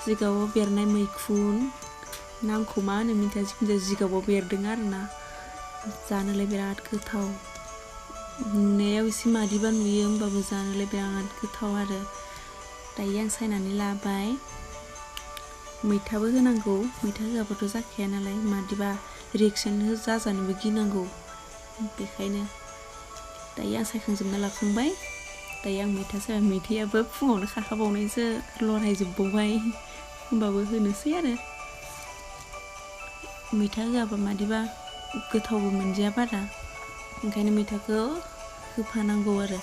जिगाबाव बेरनाय मैखुन नामखौ मा होनो मिन्थिया जिखुनु जिगाबाव बेरदों आरोना जानोलाय बिराद गोथाव नुनायाव एसे मादिबा नुयो होमबाबो जानोलाय बिराद गोथाव आरो दायो आं सायनानै लाबाय मैथाबो होनांगौ मैथा होआबाथ' जाखाया नालाय मादिबा रिएक्सन जाजानोबो गिनांगौ बेखायनो दायो आं सायखांजोबना लाखांबाय दायो आं मैथा सायबाय मैथायाबो फुङावनो खाखाबावनायसो लरायजोबबावबाय होमबाबो होनोसै आरो मैथा होआबा मादिबा गोथावबो मोनजाया बारा ओंखायनो मैथाखौ होफानांगौ आरो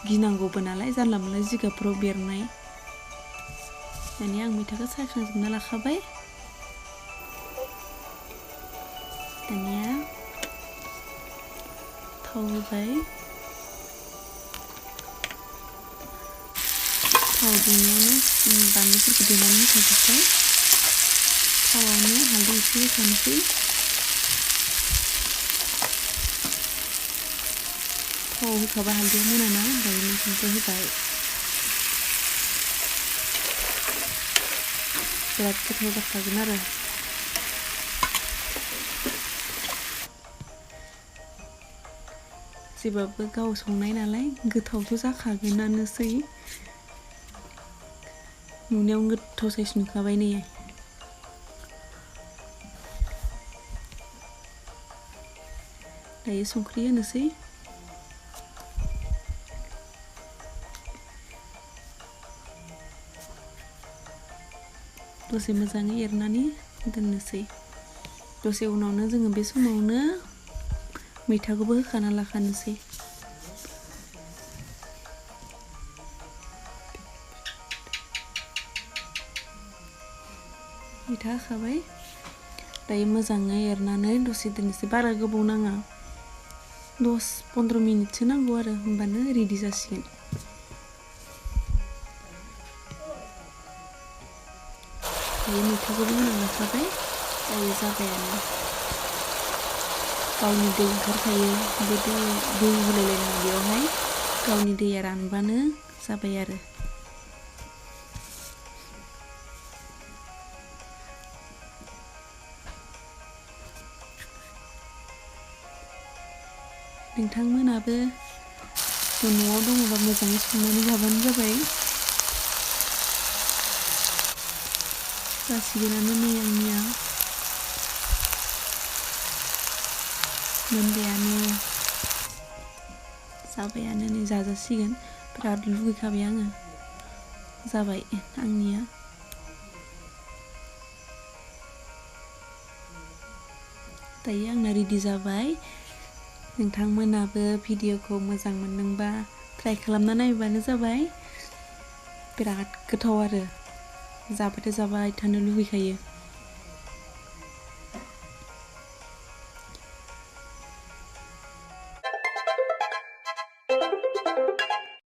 गिनांगौबो नालाय जानला मोनला जिगाबफ्राव बेरनाय दानिया आं मैथाखौ सायखांजोबना लाखाबाय दानिया थाव होबाय थाव दुंनायावनो बानलुफोरखौ देनानै होखाजोब्बाय थावआवनो हालदै एसे होखानोसै थाव होखाबा हालदैया मोनाना ओमफ्राय मैखुनखौ होबाय बिराद गोथाव जाखागोन आरो जेबाबो गाव संनाय नालाय गोथावथ' जाखागोनानोसै नुनायाव गोथाव साइस नुखाबाय नै दायो संख्रि होनोसै दसे मोजाङै एरनानै दोननोसै दसे उनावनो जोङो बे समावनो मैथाखौबो होखाना लाखानोसै मैथा होखाबाय दायो मोजाङै एरनानै दसे दोननोसै बारा गोबाव नाङा 10-15 मिनिटसो नांगौ आरो होमबानो रेडि जासिगोन दायो मैथाखौबो होना लाखाबाय दायो जाबायानो गावनि दै ओंखारखायो बे दै होलायलायनाङा बेयावहाय गावनि दैया रानबानो जाबाय आरो नोंथांमोनाबो न'आव दङबा मोजाङै संनानै जाबानो जाबाय जासिगोनानो नै आंनिया मोनबायानो जाबायानो नै जाजासिगोन बिराद लुगैखाबाय आङो जाबाय आंनिया दायो आंना रेडि जाबाय नोंथांमोनाबो भिडिअखौ मोजां मोनदोंबा ट्राइ खालामना नायबानो जाबाय बिराद गोथाव आरो जाबाथाय जाबाय थानो लुगैखायो